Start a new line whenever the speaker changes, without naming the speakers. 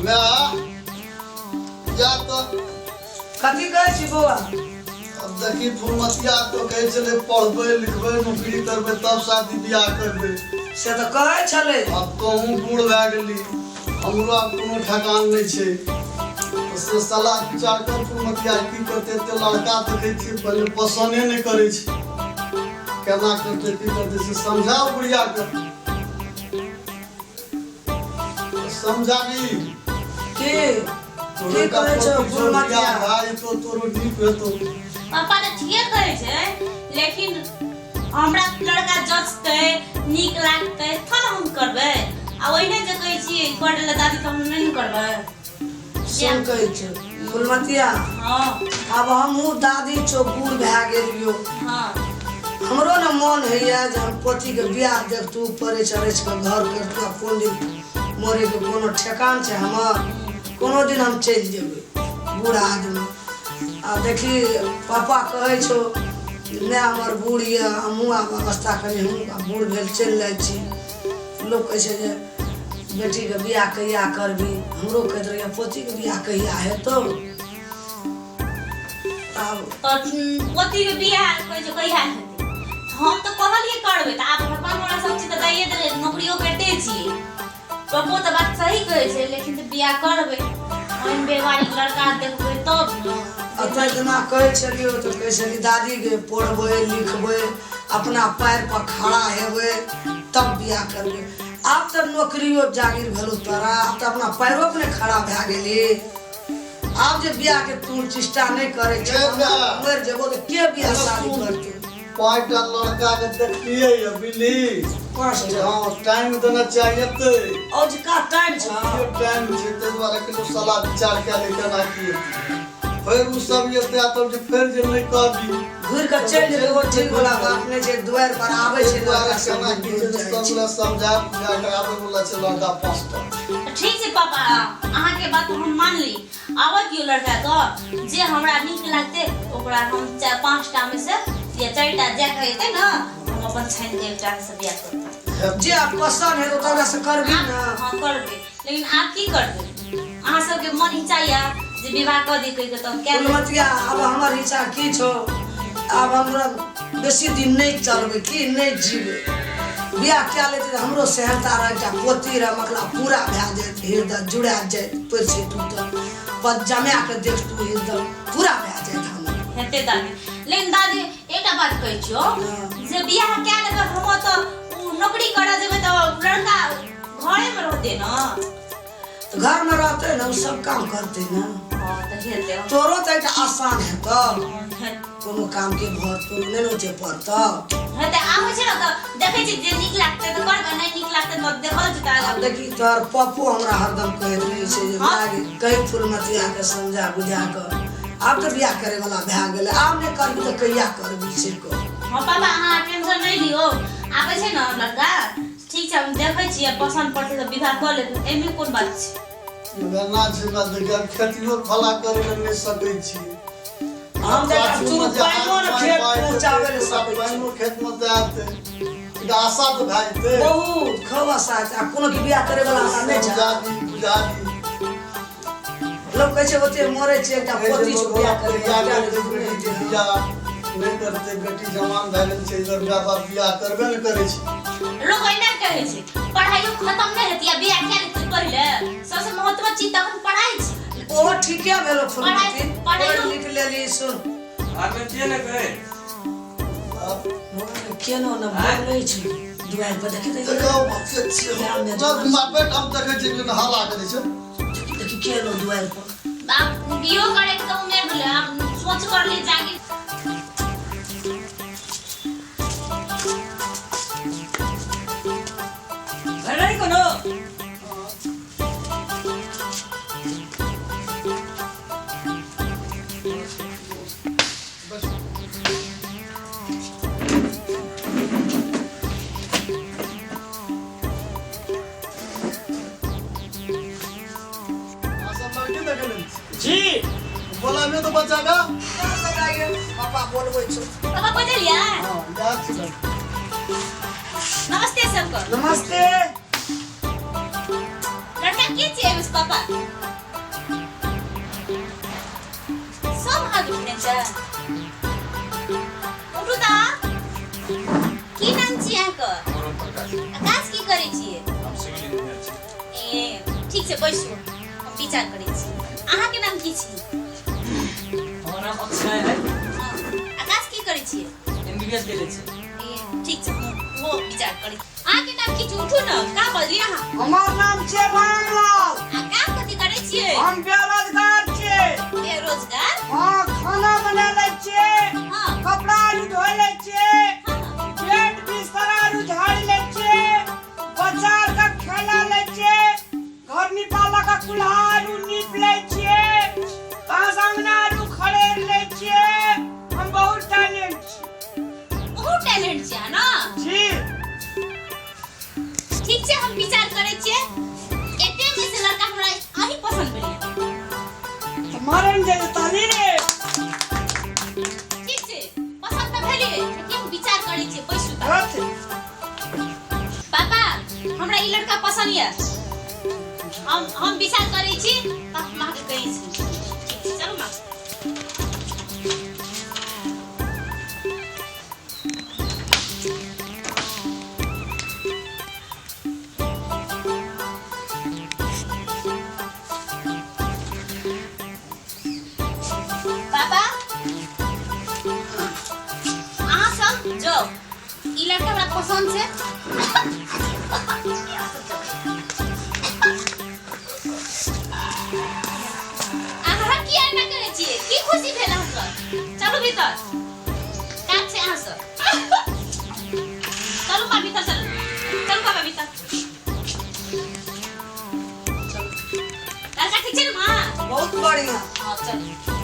माय जा तऽ।
कथी कहै छी बौआ?
अब देखी फुलमतिया तो कहै छलै पढ़बै लिखबै नौकरी करबै तब शादी बियाह करबै।
से तऽ कहै छलै।
आब तोहूँ बूढ़ भए गेली, हमरो आब कोनो ठेकान नहि छै। तऽ से सलाह विचार कर फुलमतिया, की करतै? एते लड़का देखै छियै, पहिले पसन्दे नहि करै छै, केना करतै की करतै से समझाउ बुढ़ियाके, समझाबी।
की की कहै छौ फुलमतिया?
भाई तो तोरो नीक हेतौ।
पापा तऽ ठीके कहै छै, लेकिन हमरा लड़का जचतै, नीक लागतै तब ने हम करबै। आ ओहिने जे कहै छियै करै लए दादी, तऽ हम नहि ने करबै।
सुन कहै छौ फुलमतिया।
हँ।
आब हमहूँ दादी छौ, बूढ़ भए गेलियो।
हँ।
हमरो ने मन होइए जे हम पोतीके बियाह देखतू, पढ़ै चढ़ै कऽ घर करतू। आ कोन दिन मरैके कोनो ठेकान छै हमर? कोनो दिन हम चलि जेबै, बूढ़ आदमी। आ देखी, पापा कहै छौ माय हमर बूढ़ यऽ, हमहूँ आब अवस्था कनि हमहूँ आब बूढ़ भेल चलि जाइ छी। लोक कहै छै जे बेटीके बियाह कहिया करबी? हमरो कहैत रहैए पोतीके बियाह कहिया हेतौ? आब
तऽ पोतीके बियाह कहै छै कहिया हेतै? हम तऽ कहलियै करबै, तऽ आब भगवान हमरा सब चीज तऽ दैए देलै, नौकरियो करिते छियै। पप्पो तऽ बात सही कहै छै, लेकिन तऽ बियाह करबै, ओहन व्यवहारिक लड़का देखबै तब ने।
एतऽ जेना कहै छलियौ तऽ कहै छली दादीके पढ़बै लिखबै, अपना पैर पर खड़ा हेबै तब बियाह करबै। आब तऽ नौकरियो जागीर भेलौ तोरा, आब तऽ अपना पैरो पर नहि खड़ा भए गेली। आब जे बियाह के तू चेष्टा नहि करै छै, मरि जेबो तऽ के बियाह शादी करतै?
5टा लड़का के देखलियै या बिल्ली।
5टा?
हँ, टाइम देना चाहिए ते।
औजका टाइम छै।
टाइम छै, ताहि दुआरे कहियो सलाह विचार कए ले केना की हेतै। फेर ओ सब एतै आ तब जे फेर जे नहि कहबी
घुरि कऽ चलि जेबै, ओ ठीक वाला बात नहि छै। दुआरि पर आबै छै
दुआरे
लड़का सब,
केना की छै,
जाइ
सब
छै।
लए समझा बुझा कऽ आबै वाला छै लड़का 5टा।
ठीक छै पापा, अहाँके बात हम मानली। आबऽ दियौ लड़का के, जे हमरा नीक लागतै ओकरा हम 5टा में से या 4टा जे कहेतै ने, हम अपन छानि के एकटा से बियाह करबै।
जे आब पसन्द हेतौ तकरा से करबी ने?
हँ, करबै। लेकिन आब की करबै? अहाँ सबके मन इच्छा यऽ जे विवाह कऽ दी कहि के तऽ कए लेबै।
फुलमतिया, आब हमर इच्छा की छौ? आब हमरा बेसी दिन नहि चलबै की नहि जीबै। बियाह कए लेतै तऽ हमरो सेहनता रहै, एकटा पोती रह, मकला पूरा भए जायत, हृदय जुड़ा जायत, पैर तू तऽ पद जमा कऽ देखतू, हृदय पूरा भए जायत हमर।
हेतै दादी, लेकिन दादी एकटा बात कहै छियौ।
हँ।
जे बियाह कए लेबै हम तऽ ओ नौकरी करऽ जेबै तऽ लड़का घरेमे रहतै ने?
तऽ घरमे रहतै ने, ओ सब काम करतै ने।
हँ, तऽ हेतै।
तोरो तऽ एकटा आसान हेतौ।
हेतै।
कोनो कामके भर तोरो नहि ने ओते पड़तौ।
हेतै, आबै छै ने तऽ देखै छी, जे नीक लागतै तऽ करबै, नहि नीक लागतै तऽ देखल जेतै आगाँ।
आब देखी, तोहर पप्पो हमरा हरदम कहैत रहै छै जे
हँ।
माय कही फुलमतियाके समझा बुझा कऽ, आब तऽ बियाह करे वाला भए गेलै, आब नहि करबी तऽ कहिया करबी से कह।
हँ पापा, अहाँ टेंशन नहि लियौ। आबै छै ने लड़का, ठीक छै, हम देखै छियै, पसन्द पड़तै तऽ विवाह कऽ लेबै। एहिमे कोन बात छै?
एना छै बात, देखियौ, आब खेतियो फला करै लए नहि सकै छी।
हम तऽ एकटा चूरू पानिओ ने खेत पहुँचाबै लए सकै छी।
पानिओ खेतमे दए देतै, एकटा आशा तऽ भए जेतै।
बहुत खूब आशा छै। आ कोनो के बियाह करे वाला हमरा नहि छै।
समझाबी बुझाबी।
लोक कहै छै ओते मरै छै, एकटा पोती छै, बियाह करे
कहिया करतै बेटीके बियाह? नहि करतै, बेटी जवान भए गेल छै, इधर माय बाप बियाह करबे नहि करै छै।
लोक एना कहै छै, पढ़ाइयो खतम नहि हेतै आ बियाह कए लेतै पहिले। सबसे महत्व चीज तखन पढ़ाइ छै।
ओहो ठीके भेलो फुलमती।
पढ़ाइ-
पढ़ि लिख लेली, सुन।
घरमे के ने कहै?
केनो ने बोलै छै दुआरि पर, देखी देखी।
देखो बच्चे छियै मारपेट, हम देखै छियै लेकिन हल्ला करै छै।
देखी देखी, केनो दुआरि पर।
आब बियो करे के तऽ उमेर भेलै, आब सोच कर ली जागी।
भेलै कोनो?
अहाँ सब लड़की देखे लेल छी?
जी।
बोलाबियौ तऽ बच्चा का।
पापा बोलबै छौ।
पापा, बजलियै?
हँ, याद छै लड़की।
नमस्ते सबके।
नमस्ते।
लड़का के छियै एहिमे पापा? सब अहाँके चिन्है छै। उठू तऽ। की नाम छी अहाँके? आ काज की करै छियै?
हम सिविल इंजीनियर छी।
ए, ठीक छै, बैसू, हम विचार करै छी। अहाँके नाम की छी?
हमर नाम अक्षय है।
हँ, आ काज की करै छियै?
एमबीबीएस गेले छी।
ए, ठीक छै, हम ओहो विचार करै छी। अहाँके नाम की छी? उठू ने, का बजली अहाँ?
हमर नाम छै रामलाल।
आ काम कथी करै छियै?
हम बेरोजगार छियै।
बेरोजगार?
हाँ, खाना बना लै छियै। कपड़ा आरू धो लै छियै। बेड बिस्तर आरू झाड़ि लै छियै, बच्चा आर के खेला लै छियै, घर निपाला के कुल्हा आरू नीप लै छियै, घास अंगना आरू खड़ेर लै छियै। हम बहुत टैलेंट छी।
बहुत टैलेंट छियै अहाँ ने?
जी।
ठीक छै, हम विचार करै छियै। एते में से लड़का हमरा अहीं पसंद भेलै।
तऽ मरन जे ताली रे।
ठीक छै, पसंद तऽ भेलै, लेकिन हम विचार करै छियै, बैसू तऽ।
हट।
पापा, हमरा ई लड़का पसंद यऽ। हम विचार करै छी तऽ हम अहाँके कहै छी। ठीक छै, चलू माँ। पापा, अहाँ सब जाउ, ई लड़का हमरा पसंद छै। अहाँ किया एना करै छियै? की खुशी भेल अहाँके? चलू भीतर, काज छै अहाँ सब। चलू माँ, भीतर चलू। चलू पापा, भीतर चलू। लड़का ठीक छै ने माँ?
बहुत बढ़िया।
हाँ, चलू।